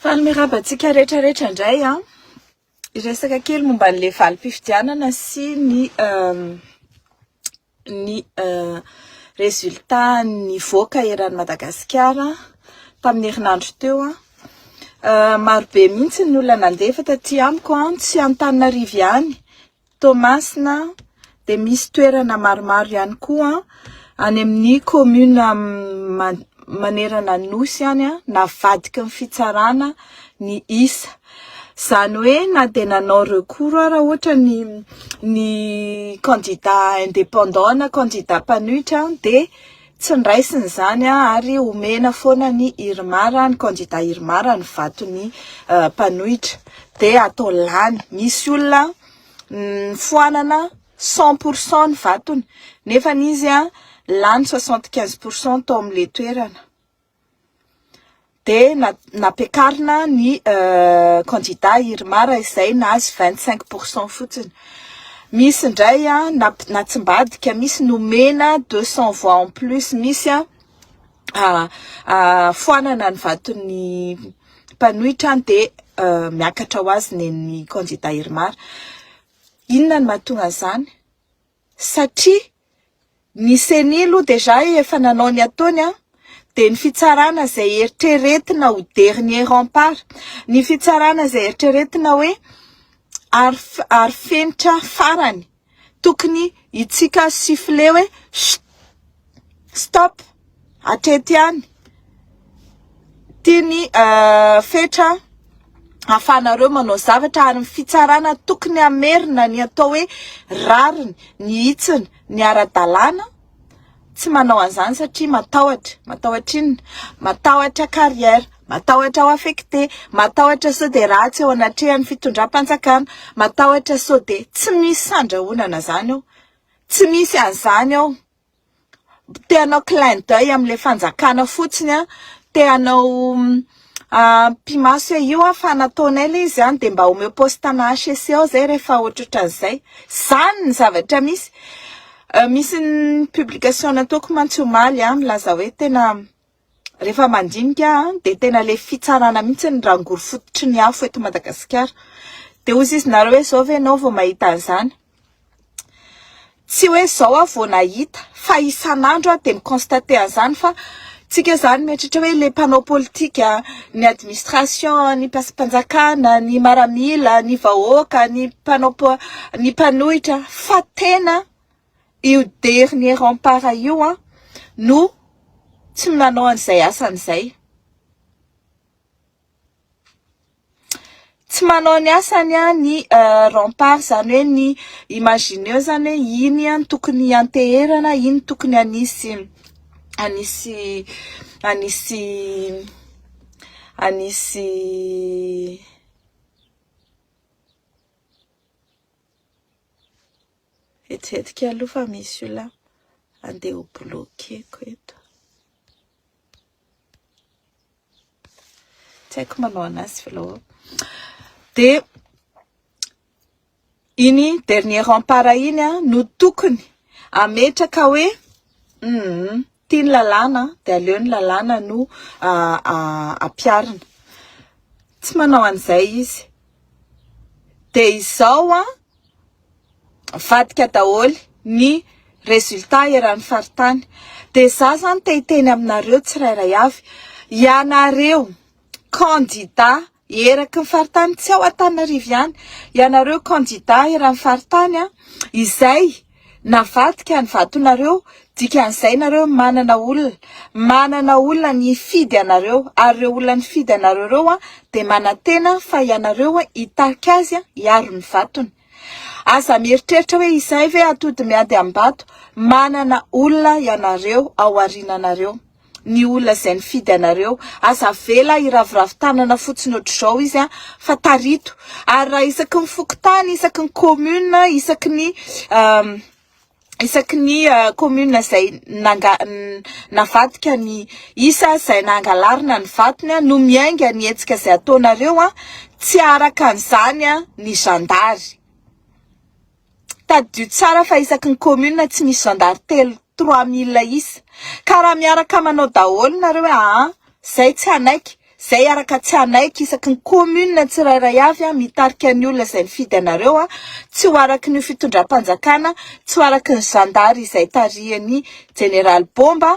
Faly miarahaba antsika rehetra rehetra indray an. Hiresaka kely momba an'ilay valim-pifidianana sy ny ny résultat nivoaka eran'i Madagasikara tamin'ny herinandro teo an. Marobe mihitsy ny olona nandefa taty amiko an, tsy Antananarivo ihany Toamasina dia misy toerana maromaro ihany koa any amin'ny commune manerana ny nosy any navadiky ny fitsarana ny isa. Izany hoe na dia nanao recours ara ohatra ny ny candidat indépendant na candidat mpanohitra dia tsy noraisina izany ary omena foana ny IRMAR, ny candidat IRMAR ny vaton'ny mpanohitra dia atao lany. Misy olona foanana 100% ny vatony nefa izy lany 75% tao amin'ilay toerana. Dia nampiakarina ny candidat Irmar izay nahazo 25% fotsiny. Misy indray natsimbadika, misy nomena 200 voix en plus, misy foanana ny vaton'ny mpanohitra dia miakatra ho azy ny candidat Irmar. Inona no mahatonga an'izany? Satria ny ceni aloha déjà efa nanao ny ataony an, dia ny fitsarana izay eritreretina ho dernier rempart, ny fitsarana izay eritreretina hoe ary fenitra farany tokony hitsika sifflet hoe chut stop hatreto ihany, ity ny fetra ahafahanareo manao zavatra ary ny fitsarana tokony hamerina ny atao hoe rariny, ny hitsiny, ny ara-dalàna, tsy manao an'izany satria matahotra, matahotra inona? Matahotra carrière, matahotra ho affecté, matahotra sao dia ratsy eo anatrehan'ny fitondram-panjakana, matahotra sao dia tsy misy sandrahonana izany eo, tsy misy an'izany eo. Te hanao clin d'oeil amin'ilay fanjakana fotsiny an, te hanao ampimaso hoe io an fa nataonay ilay izy an, dia mba omeo poste ana HCC ao izay rehefa ohatrohatran'izay. Izany ny zavatra misy. Misy ny publication nataoko mantsy omaly an, milaza hoe tena rehefa mandinika aho dia tena ilay fitsarana mihitsy ny rangory fototry ny afo eto Madagasikara. Dia hozy izy nareo hoe izao ve ianao vao mahita an'izany? Tsy hoe izao aho vao nahita fa isan'andro aho dia mi-constater an'izany fa tsika izany mieritreritra hoe ilay mpanao politika, ny administration, ny mpiasam-panjakana, ny maramila, ny vahoaka, ny mpanao ny mpanohitra fa tena Io dernier rempart io an no tsy manao an'izay asany izay. Tsy manao ny asany an ny rempart, izany hoe ny imagineo izany hoe iny an tokony hianteherana, iny tokony hanisy hanisy hanisy hanisy Vetivety aloha fa misy olona andeha ho bloquer-ko eto. Tsy haiko manao anazy filoha. Dia iny dernier rempart iny no tokony ametraka hoe tia ny lalàna dia aleo ny lalàna no ampiharina. Tsy manao an'izay izy. Dia izao an, Mivadika daholo ny résultat eran'ny faritany. Dia za zany te hiteny aminareo tsirairay avy, ianareo candidat eraky ny faritany, tsy ao Antananarivo ihany, ianareo candidat eran'ny faritany an, izay navadika ny vatonareo, dikan'izay nareo manana olona, manana olona nifidy anareo, ary ireo olona nifidy anareo ireo an, dia manantena fa ianareo hitarika azy hiaro ny vatony. Aza mieritreritra hoe izay ve atody miady am-bato, manana olona ianareo ao aoriananareo, ny olona izay nifidy anareo, aza avela hiraviravy tanana fotsiny ohatr'izao izy an, fa tarito, ary raha isaky ny fokontany, isaky ny commune, isaky ny isaky ny commune izay nanga navadika ny isa izay nangalarina ny vatony no miainga ny hetsika izay ataonareo an, tsy araka an'izany ny zandary. Tadidio tsara fa isaky ny commune tsy misy zandary telo 3000 isa. Ka raha miaraka manao daholo nareo hoe aa zay tsy hanaiky. Zay araka tsy hanaiky isaky ny commune tsirairay avy mitarika ny olona izay nifidy anareo tsy ho araky ny fitondram-panjakana, tsy ho araky ny zandary izay tarihan'ny jeneraly Bomba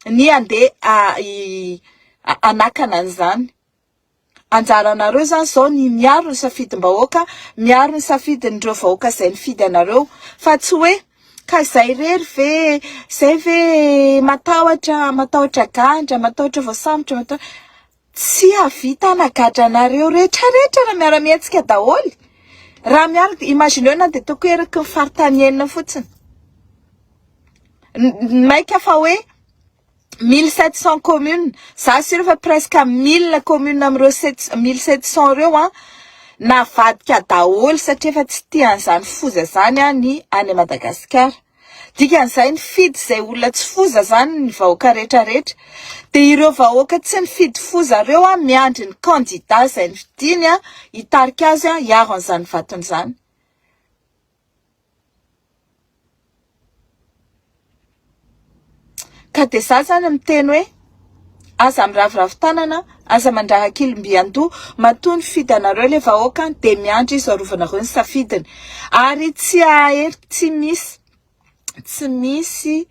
ny handeha hanakana an'izany. Anjaranareo izany izao ny miaro ny safidim-bahoaka, miaro ny safidin'ireo vahoaka izay nifidy anareo fa tsy hoe ka izay irery ve, izay ve matahotra, matahotra gadra, matahotra voasambotra, matahotra, tsy hahavita hanagadra anareo rehetra rehetra raha miara-mihetsika daholo. Raha miara, imagineo na dia ataoko hoe eraky ny faritany enina fotsiny. Maika fa hoe 1700 communes, za sûr fa presque 1000 communes amin'ireo 1700 ireo an, navadika daholo satria efa tsy tia an'izany foza izany an ny any Madagasikara. Dikan'izay nifidy izay olona tsy foza izany ny vahoaka rehetra rehetra. Dia ireo vahoaka tsy nifidy foza ireo an, miandry ny candidat izay nofidiny an, hitarika azy an, hiaro an'izany vatony izany. Ka dia za zany miteny hoe aza miraviravy tanana, aza mandrara kilomby an-doha, matoa nifidy anareo ilay vahoaka dia miandry izy arovanareo ny safidiny. Ary tsy hahery tsy misy tsy misy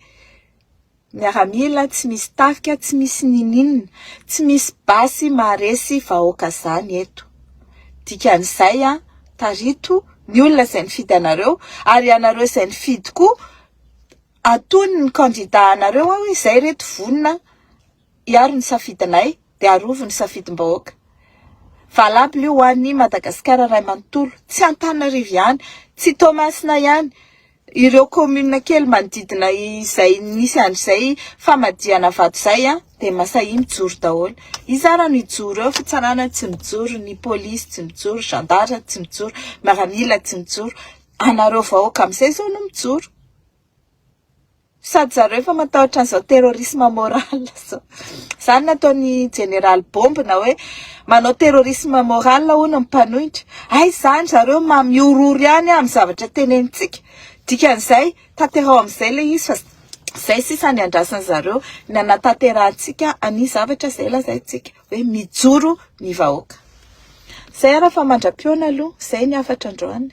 miaramila, tsy misy tafika, tsy misy ninininona, tsy misy basy maharesy vahoaka zany eto. Dikan'izay an, tarito ny olona izay nifidy anareo ary ianareo izay nifidy koa atony ny candidat anareo aho izay reto vonona hiaro ny safidinay dia arovy ny safidim-bahoaka. Valable io ho an'i Madagasikara iray manontolo, tsy Antananarivo ihany, tsy Toamasina ihany, ireo commune kely manodidina izay nisy an'izay famadihana vato izay dia masahia mijoro daholo. Iza ara no hijoro eo? Fitsarana tsy mijoro, ny polisy tsy mijoro, gendarme tsy mijoro, miaramila tsy mijoro, anareo vahoaka amin'izay izao no mijoro. Sady zareo efa matahotra an'izao terrorisme moral zao. Zany nataon'i jeneraly bombina hoe manao terrorisme moral hono ny mpanohitra. Aiza zany zareo ma mihorohoro ihany amin'ny zavatra tenenintsika. Dikan'izay tanterao amin'izay ilay izy fa zay sisa ny andrasan'ny zareo ny hanatanterahantsika ny zavatra izay lazaintsika hoe mijoro ny vahoaka. Zay ara fa mandra-pihaona aloha, zay ny hafatra androany.